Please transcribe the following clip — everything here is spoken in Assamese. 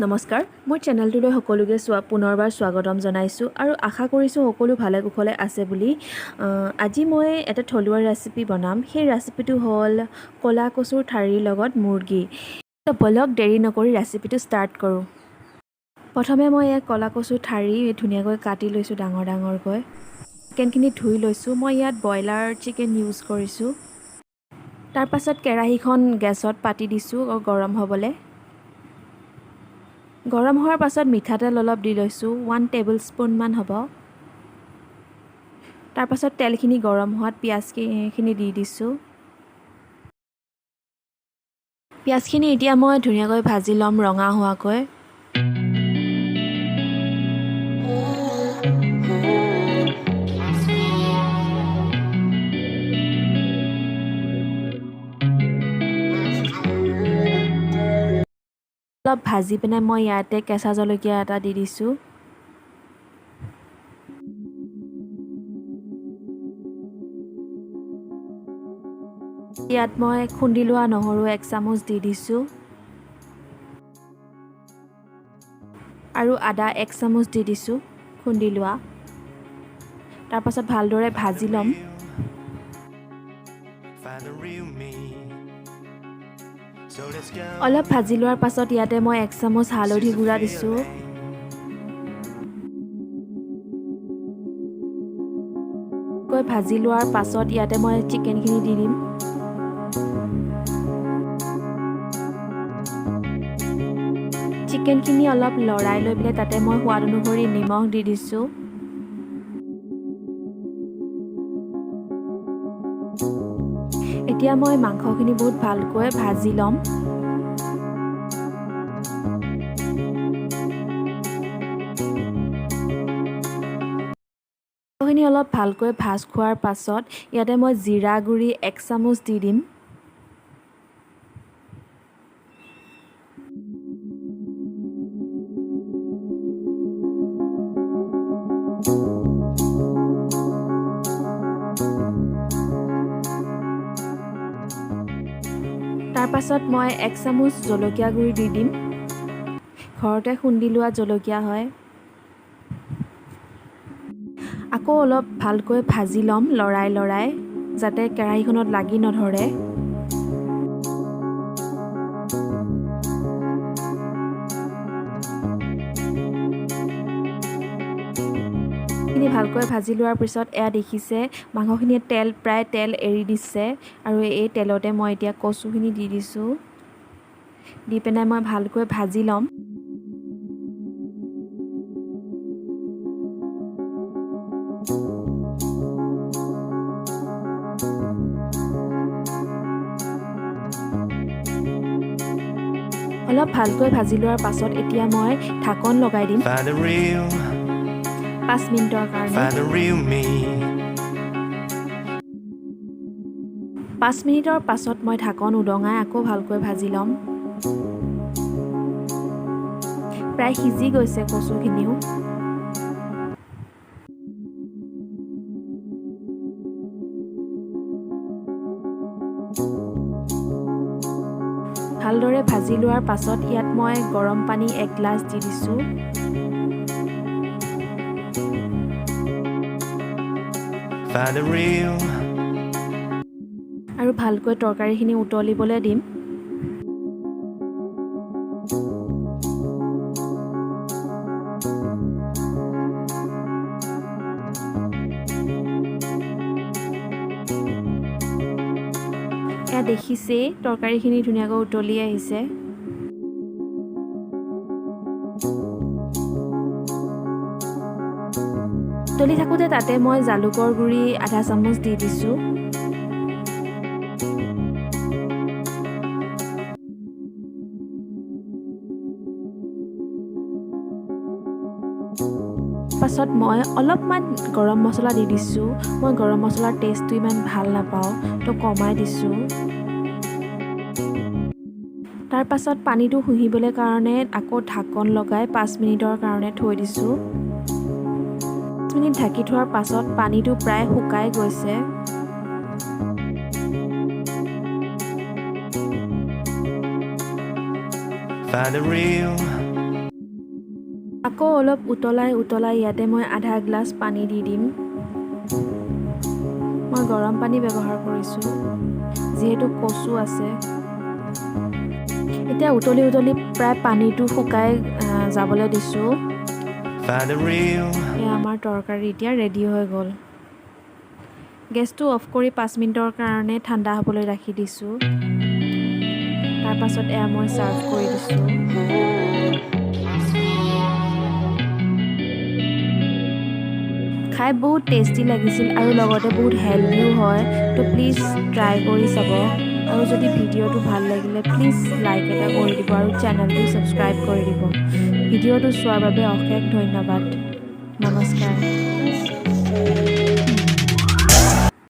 নমস্কাৰ, মোৰ চেনেলটোলৈ সকলোকে পুনৰবাৰ স্বাগতম জনাইছোঁ আৰু আশা কৰিছোঁ সকলো ভালে কুশলে আছে বুলি। আজি মই এটা থলুৱা ৰেচিপি বনাম। সেই ৰেচিপিটো হ'ল ক'লা কচুৰ ঠাৰিৰ লগত মুৰ্গী। তো ব'লক, দেৰি নকৰি ৰেচিপিটো ষ্টাৰ্ট কৰোঁ। প্ৰথমে মই ইয়াত ক'লা কচুৰ ঠাৰি ধুনীয়াকৈ কাটি লৈছোঁ ডাঙৰ ডাঙৰকৈ। চিকেনখিনি ধুই লৈছোঁ। মই ইয়াত ব্ৰইলাৰ চিকেন ইউজ কৰিছোঁ। তাৰপাছত কেৰাহীখন গেছত পাতি দিছোঁ গৰম হ'বলৈ। গৰম হোৱাৰ পাছত মিঠাতেল অলপ দি লৈছোঁ, 1 টেবুল স্পুনমান হ'ব। তাৰপাছত তেলখিনি গৰম হোৱাত পিঁয়াজখিনি দি দিছোঁ। পিঁয়াজখিনি এতিয়া মই ধুনীয়াকৈ ভাজি ল'ম ৰঙা হোৱাকৈ। অলপ ভাজি পেলাই মই ইয়াতে কেঁচা জলকীয়া এটা দি দিছোঁ। ইয়াত মই খুন্দি লোৱা নহৰু 1 চামুচ দি দিছোঁ আৰু আদা 1 চামুচ দি দিছোঁ খুন্দি লোৱা। তাৰপাছত ভালদৰে ভাজি ল'ম। Find the real me. So let's go. অলপ ভাজি লোৱাৰ পাছত ইয়াতে মই 1 চামুচ হালধি গুড়া দিছোঁ। কৈ ভাজি লোৱাৰ পাছত ইয়াতে মই চিকেনখিনি দি দিম। চিকেনখিনি অলপ লৰাই লৈ পেলাই তাতে মই সোৱাদ অনুসৰি নিমখ দি দিছোঁ। এতিয়া মই মাংসখিনি বহুত ভালকৈ ভাজি ল'ম। মাংসখিনি অলপ ভালকৈ ভাজ খোৱাৰ পাছত ইয়াতে মই জিৰা গুড়ি 1 চামুচ দি দিম। তাৰপাছত মই 1 চামুচ জলকীয়া গুড়ি দি দিম। ঘৰতে খুন্দি লোৱা জলকীয়া হয়। আকৌ অলপ ভালকৈ ভাজি ল'ম লৰাই লৰাই, যাতে কেৰাহীখনত লাগি নধৰে। খিনি ভালকৈ ভাজি লোৱাৰ পিছত এয়া দেখিছে, মাংসখিনিয়ে প্ৰায় তেল এৰি দিছে আৰু এই তেলতে মই এতিয়া কচুখিনি দি দিছোঁ। দি পেলাই মই ভালকৈ ভাজি ল'ম। অলপ ভালকৈ ভাজি লোৱাৰ পাছত এতিয়া মই ঢাকন লগাই দিম Find the real, 5 মিনিটৰ কাৰণে। Find the real me. 5 মিনিটৰ পাছত মই ঢাকন উদঙাই আকৌ ভালকৈ ভাজি ল'ম। প্ৰায় সিজি গৈছে কচুখিনিও। ভালদৰে ভাজি লোৱাৰ পাছত ইয়াত মই গৰম পানী 1 গ্লাছ দি দিছোঁ। Find the real, আৰু ভালকৈ তৰকাৰীখিনি উতলিবলৈ দিম। এয়া দেখিছেই, তৰকাৰীখিনি ধুনীয়াকৈ উতলি আহিছে। উতলি থাকোঁতে তাতে মই জালুকৰ গুড়ি আধা চামুচ দি দিছোঁ। পাছত মই অলপমান গৰম মছলা দি দিছোঁ। মই গৰম মছলাৰ টেষ্টটো ইমান ভাল নাপাওঁ, তো কমাই দিছোঁ। তাৰপাছত পানীটো শুহিবলৈ কাৰণে আকৌ ঢাকন লগাই 5 মিনিটৰ কাৰণে থৈ দিছোঁ। 5 মিনিট ঢাকি থোৱাৰ পাছত পানীটো প্ৰায় শুকাই গৈছে। Find the real, আকৌ অলপ উতলাই উতলাই ইয়াতে মই আধা গ্লাছ পানী দি দিম। মই গৰম পানী ব্যৱহাৰ কৰিছোঁ, যিহেতু কচু আছে। এতিয়া উতলি উতলি প্ৰায় পানীটো শুকাই যাবলৈ দিছোঁ। Find the real এয়া আমাৰ তৰকাৰী এতিয়া ৰেডি হৈ গ'ল। গেছটো অফ কৰি 5 মিনিটৰ কাৰণে ঠাণ্ডা হ'বলৈ ৰাখি দিছোঁ। তাৰপাছত এয়া মই ছাৰ্ভ কৰি দিছোঁ। খাই বহুত টেষ্টি লাগিছিল আৰু লগতে বহুত হেল্ডিও হয়। তো প্লিজ ট্ৰাই কৰি চাব আৰু যদি ভিডিঅ'টো ভাল লাগিলে প্লিজ লাইক এটা কৰি দিব আৰু চেনেলটো ছাবস্ক্ৰাইব কৰি দিব। ভিডিঅ'টো চোৱাৰ বাবে অশেষ ধন্যবাদ। নমস্কাৰ।